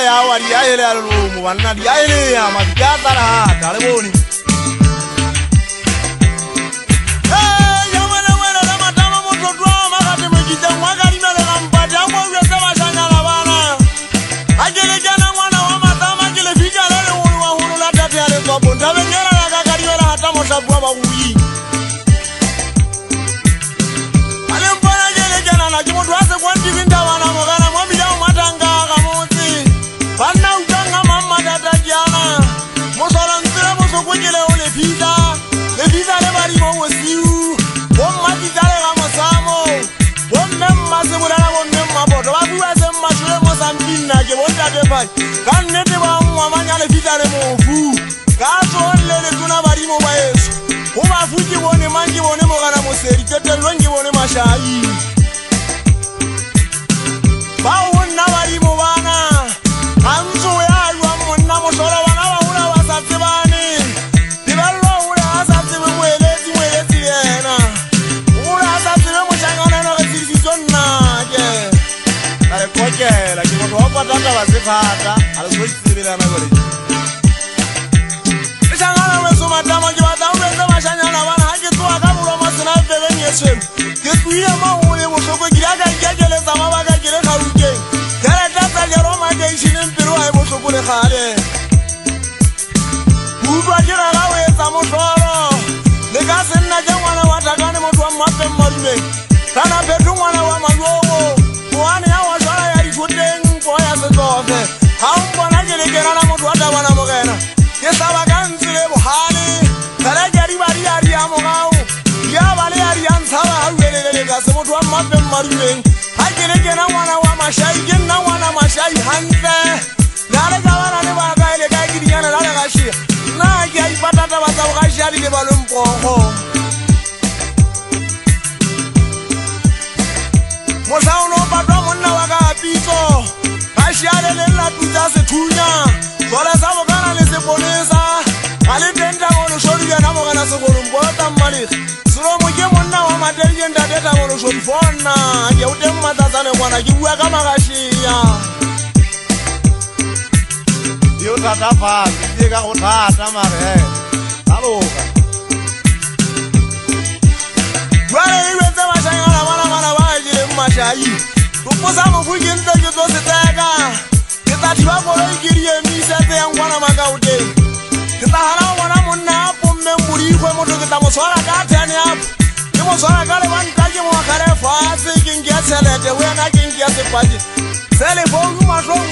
Jwale awa di a ele a lelomo banna di a ele ya mafika a tlala hata le bone. Ka nnete ba ngwamanya lefitla le mofu ka tsolle le tsona badimo ba eso go bafu ke bone mang ke bone mogana mosedi qetellong ke bone mashai ba ho nna badimo bana ga ntso ya jwang monna mohlolo bana ba hola ba sa tsebane tebello hola a sa tsebe moeletsi moeletsi le yena hola a sa tsebe moshangana ena re tshedisitswe nna ke ka re kokela ke motho wa patata ba se thata a le so tsebelana jwale shangana weso matama ke batla ho etsa bashanyana bana ha ke tloha ka molomo sena pebeng e tshweu ke tlohile mo ho le bohloko ke ile ka ikekeletsa mabaka ke le Gauteng ke re tlatsa leroma keisheneng pelo ha e bohloko le kgale utlwa ke rara ho etsa mohlolo le ka se nna ke ngwana wa takane motho wa mmapeng madumeng kana phetho ngwana wa majogo moane ya wa jwala ya dithoteng po ya setlofe ha o mpona ke le kenana motho wa tabana morena ke saba ka ntse le bohale fela ke di ba di a di a morao ya ba le a di a ntshaba ha uelele ka se motho wa mmapeng madumeng ha ke le kena ngwana wa mashai ke nna ngwana mashai hantle la le ka bana le ba ka ile ka ke dinyana la le gashia nna ke a ipatata ba tsa gashia di le ba le mpogo mohla o no patwa monna wa ka pitso gashia le le la tutsa sethunya jwale sa bokana le seponesa ga le teng tangolo shodi yena morena sekolong bota mmalege selomo ke monna wa matedi ntate tangolo shodi fonna ke o teng matlatsane ngwana ke bua ka magashia yo thatafatse ke ka go thata mare a loka jwale le jwetse bashanyana bana bana ba jeleng mashai toposa mofu ke ntse ke tlo se tseka ke tla thiba koloi ke di emise tse yang kwana Makauteng ke tla hana ho bona monna a pommeng borikgwe motho ke tla mo tshwara ka 10 up ke mo tshwara ka lebanta ke mo akgele fatshe ke nke ya tjhelete ho yena ke nke ya sepatje selefounu mahlong